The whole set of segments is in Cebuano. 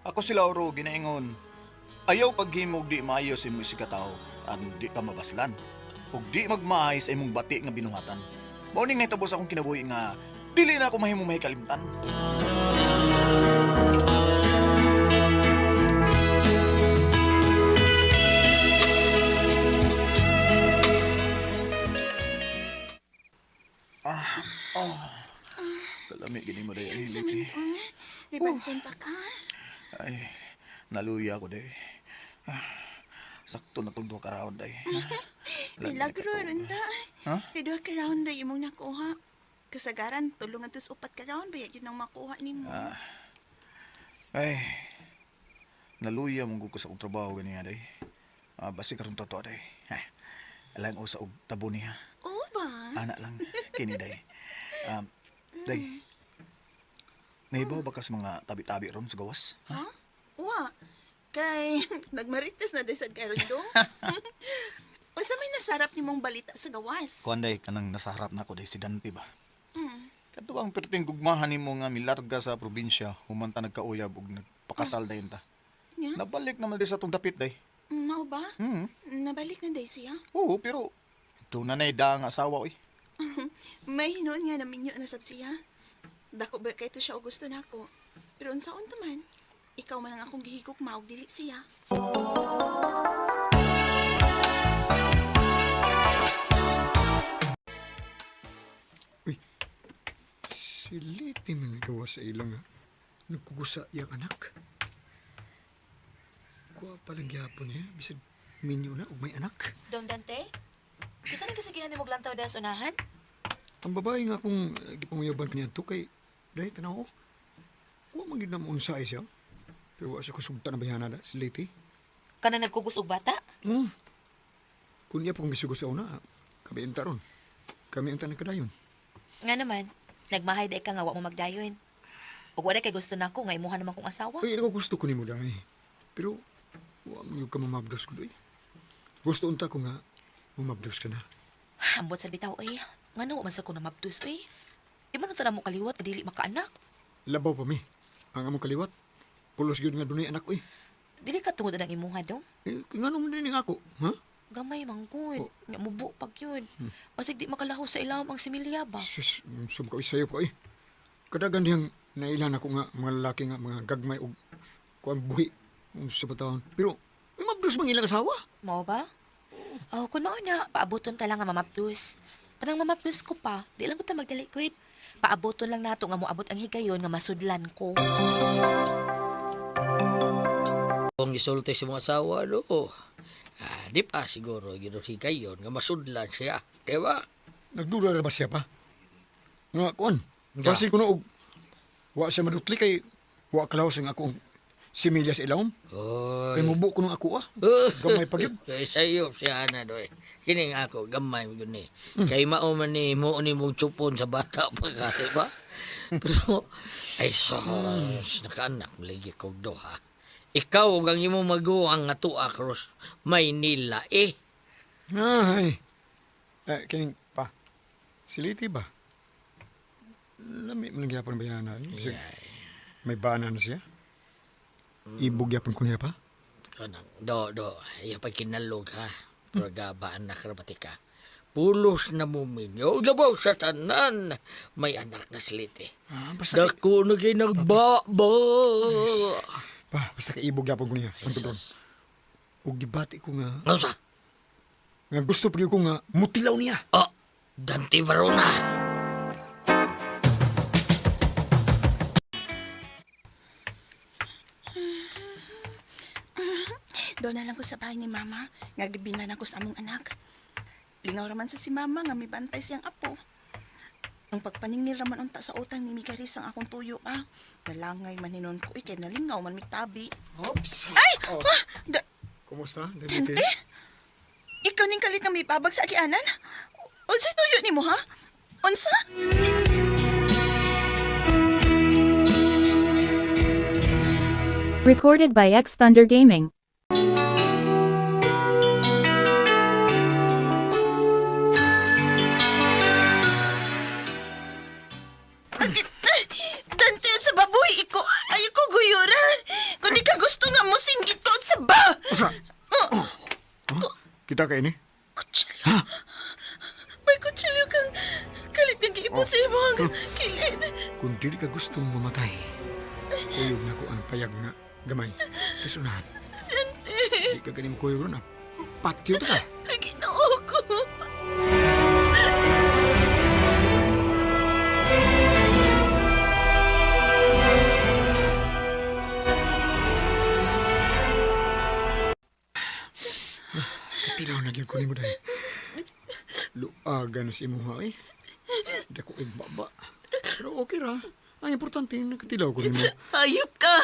Ako si Lauro, ginaingon. Ayaw paghimog di maayo sa imong isigkatawo, aron di ka mabaslan. Ug di magmahay sa imong bati nga binuhatan. Mao ning nahitabo sa akong kinabuhi nga dili na ako mahimong mahikalimtan. Ah, oh. Kalami gini mo day. Sa man, may pansin pa ka? Ay, naluya ko day. Ah, sakto na tong duha ka round day. Milagro ron da. Ha? Kay duha ka round ra imong nakuha. Kasagaran, tulungan tos upat ka round, baya yun ang makuha nimo. Ay, naluya mong ko sa akong trabaho ganiya day. Ah, basi karon totoo day. Ha, alang usa og tabo niya. Oo ba? Ana lang, kini day. Day, nahibaw ba ka sa mga tabi-tabi ron sa gawas? Ha? Wa. Kay nagmarites na desad karon do. Unsa may nasarap nimong balita sa gawas? Kuan day, kanang nasa harap na ako day, si Dante ba? Kadto ang perting gugmahan nimo nga milarga sa probinsya, humanta nagkauyab ug nagpakasal dayon ta. Nya? Nabalik naman day sa atong dapit day. Mao ba? Hmm. Nabalik na day siya. Oo, pero doon na na'y daang asawa oy. May hinuon nga naminyo na sab siya. Dako ba kay to siya og gusto nako. Pero unsaon ta man? Ikaw man ang akong gihigok maog dili siya. Uy, siliti man nagawa sa ilang ha. Nagkukusa iyang anak. Kuha palang gyapon niya, bisag minyo na og may anak. Dong Dante? Kisa na kasigihan ni Muglantaw dahil sa unahan? Ang babae nga akong gipanguyaban kaniya to kay dahil tanaw ko. Wa man gyud na maunsa ay siya. Pero wa siya kusugta na bayana da, siliti. Kanang nagkugos og bata? Kung niya pa kong gisugo sa una, kami unta ron. Kami unta nagkadayon. Nga naman, nagmahay day ka nga wa mo magdayon. Ug wala kay gusto nako nga imuha naman kong asawa. Ay, ako gusto ko nimo dahi. Pero wa man gyud ka mamabdos ko doy. Gusto unta ko nga mamabdos ka na. Ambot sa bitaw oy. Ngano wa man sa ko namabdos oy. Di man unta na mo kaliwat nga dili makaanak. Labaw pa mi. Ang among kaliwat. Pulos gyud nga dunay anak oy. Dili ka tungod ang imuha dong. Eh, ngano man din ako, ha? Gamay man gud. Oh. Nya mubo pag yun. Basig di makalaho sa ilawom ang similya ba. Sus, sum ka sayo ko eh. Kadagan diyang nailan ako nga mga lalaki nga mga gagmay og kuan buhi sa bataon. Pero may mabdos man ilang asawa. Mao ba? Oh, kun mao na, paaboton ta lang nga mamapdus. Kanang mamapdus ko pa, di lang ko ta magdali kwit. Paaboton lang nato nga moabot ang higayon nga masudlan ko. Kung isulti sa mga asawa, do. Ah, di pa siguro gino si kayon nga masudlan siya, di ba? Nagduda ra ba siya pa? Nga kuan. Nga. Kasi kuno og wa siya madutli kay wa kalaw sa akong similya sa ilawom. Oy. Kay mubo kuno ako ah. Gamay pa gyud. Kay sayo siya na doy. Kini nga ako gamay mo ni. Kay mao man ni mo ni mong tsupon sa bata pa ka, di ba? Pero ay sus, nakaanak lagi kog duha. Ikaw ug ang imong maguwang nga tuwa cross Maynila eh. Ay. Eh, kining pa. Siliti ba? Lami man lang gyapon bayana. Eh. Bisag may bana na siya. Ibog gyapon ko niya pa. Kanang do do iya pa kinalog ha. Pagaba anak ra pati ka. Pulos na mo minyo. Labaw sa tanan. May anak na siliti. Ah, basta Dako na kay nagbaba. pa, basta kay ibog gyapon ko niya. Ay, Ang sus. Ug gibati ko nga Ano sa? nga gusto pa gyud ko nga mutilaw niya. Oh, Dante Varona. Doon na lang ko sa bahay ni Mama, nga gibinan ako sa among anak. Lingaw raman sa si Mama nga mibantay siyang apo. Ang pagpaningil raman unta sa utang ni Mikaris ang akong tuyo ah. Nalangay man hinon ko kay nalingaw man mitabi. Oops. Ay! Oh. Ah! Kumusta? Dante? Ikaw ning kalit nga mibabag sa agianan? Unsa tuyo nimo ha? Unsa? Recorded by X Thunder Gaming. Dante sa baboy iko ay ko guyura. Kundi ka ini? Kutsilyo. May kutsilyo kang kalit nga giipon sa imong kilid. Kung dili ka gustong mamatay, kuyog na ko ang payag nga gamay. Kasunahan. Di ka ganim kuyog ron, ah. Patyo ta ka. Ay, Ginoo ko. Katilaw na gyud ko nimo dahil. Luagan na si imuha eh. Dako igbaba. Pero okay ra. Ang importante, nakatilaw ko nimo. Hayop ka.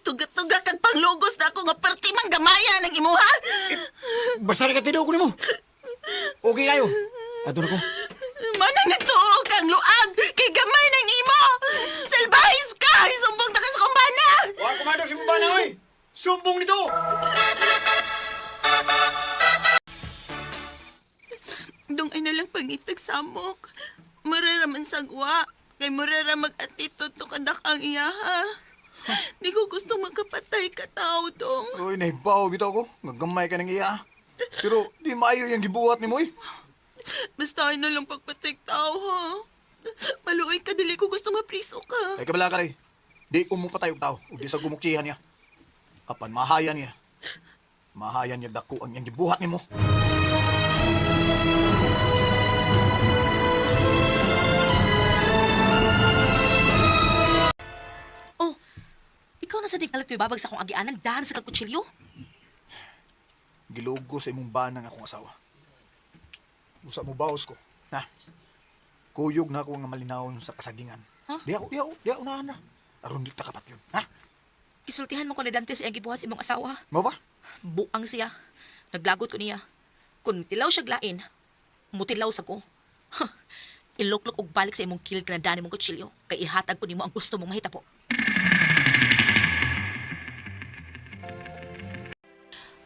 Tuga-tuga kag panglugos na ako nga perti mang gamaya ng imuha. Basta nakatilaw ko nimo. Okay kayo. Ato na ko. Manang nagtuo kang luag kay gamay ng imo. Salbahis ka, isumbong ta ka sa kumbana. Wa kumando si Mubana oy. Sumbong nito. Dong ay nalang pangitag samok. Mura ra man sagwa. Kay mura ra mag-atitod to kadak ang iyaha. Di ko gusto magkapatay ka tao, dong. Uy, nahibaw bitaw ko. Ngagamay ka ng iya. Pero di maayo yung gibuhat ni mo eh. Basta ay nalang pagpatay tao, ha? Maluoy ka, dili ko gusto mapriso ka. Ay kabala ka rin. Di ko mo patay og tao. Ug di sa gumukihan niya. Apan mahayan niya. Mahayan niya dako ang iyang gibuhat nimo. Oh, ikaw na sa dingalat may babag sa akong agianan daan sa kagkutsilyo. Gilugo sa imong banang akong asawa. Usa mo baos ko. Na. Kuyog na ako nga malinawon sa kasagingan. Huh? Di ako, di ako, di ako na na. Aron di ta kapat yun. Ha? Gisultihan mo ko ni Dante sa iyang gibuhat sa imong asawa. Mao ba? Buang siya. Naglagot ko niya. Kung tilaw siya glain, mutilaw sa ko. Huh. Iluklok og balik sa imong kilid kanang dani mong kutsilyo kay ihatag ko nimo ang gusto mong mahitabo.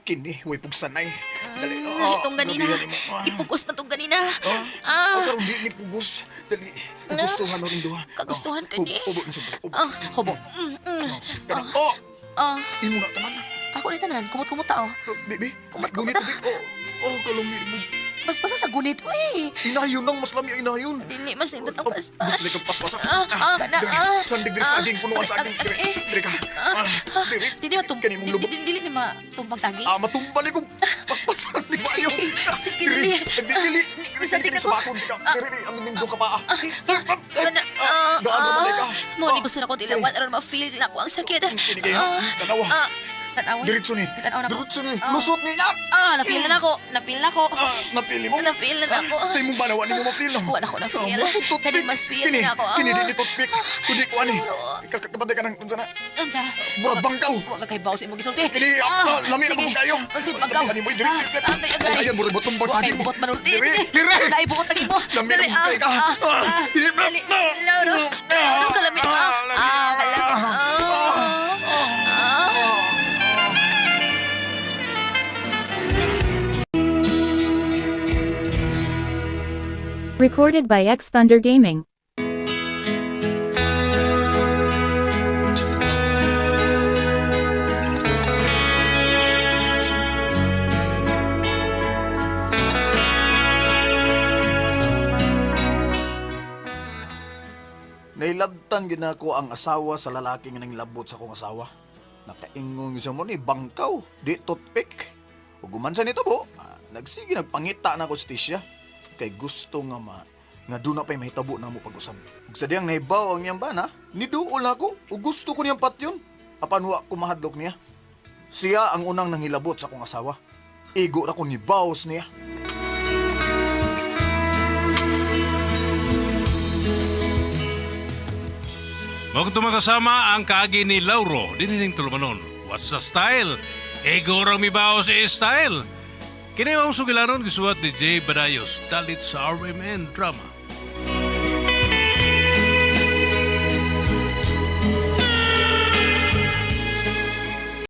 Kini, way pugsanay. Dali. Itong ganina. grabihan nimo. Ah. Ipugos man tong ganina. Ah, Ah. karon di ni pugos. Dali. Kagustuhan mo rin duha. Kagustuhan ka Oh, ni. Hubo na sa hubo. Ah, hubo. Mm, mm. Kana, oh! Ah, Imo na taman. ako ni tanan, kumot-kumot ta oh. Oh, Bibi, Kumot-kumot gunit na. bi. Oh, oh, kalumi mo. Paspasan sa gunit, uy. Inayon nang mas lami ang inayon. Dili mas nindot ang Oh, paspas. Gusto kang paspasa. Ah, ah, kana, ah. Sandig diri sa Ah, aging, punuan sa aging. ah, Diri, eh. diri ka. Ah, diri. Dili matum Kani mong lubot. Dili, dili ni matumbang saging. Ah, matumba ni kong paspasan. Di ba ayaw? Sige, Diri, dili. Dili, dili. Diri, Sandig diri, ako. sa bakod ka. Diri, diri, ang nindong ka pa. Ah, Kana, ah, Daan naman ka. Mo ni gusto na ko tilawan aron ma-feel na ko ang sakit. Kini kayo. Tanawa. Ah, tanawa. Diretso ni. Tanaw na ko. Diretso ni. Ah. Lusot ni na. Ah, na-feel na nako. Na-feel na ko. Ah, napili mo? Na-feel na nako. Ah, Sa imong banawa ni mo mapil. Wala ko na-feel. Ah, mo toothpick. Kani mas feel Kini, na ako. Kini Ah. di ni toothpick. Kundi ko ani. Pero- Kakapatay ka ng unsa na. Unsa? Murag bangkaw. Wa ka kay baw sa imong gisulti. Kini ah, lami na sige. mo kayo. Unsa yung bangkaw? Kani mo diri. Ah, ah, ay, agay. Ayan mo tumbang Wa sa kay aging mo. buot manulti. Diri, diri. Naay buot ang imo. Lami na Dali, mo kay ka. ah, Ah, ah, dili. Dali. Lauro. Lauro kalami. Ah, Ah, lami. ah, kalami. Ah. Ah. Recorded by X Thunder Gaming. Nailabtan gid nako ang asawa sa lalaki nga nanglabot sa akong asawa. Nakaingon siya mo ni bangkaw, di toothpick. Ug guman sa nito bo, ah, nagsige nagpangita na ako sa Tisha. Kay gusto nga ma nga doon na pa'y mahitabo na mo pag-usab. Ug sa diyang nahibaw ang niyang bana, niduol na ako ug gusto ko niyang patyon. Apan wa ko mahadlok niya. Siya ang unang nanghilabot sa akong asawa. Igo ra ko ni baos niya. Mao kasama ang kaagi ni Lauro, dinining tulumanon. What's the style? Ego rang mibaos style. Kini ang sugilanon gisuwat ni Jay Badayos, dalit sa RMN Drama.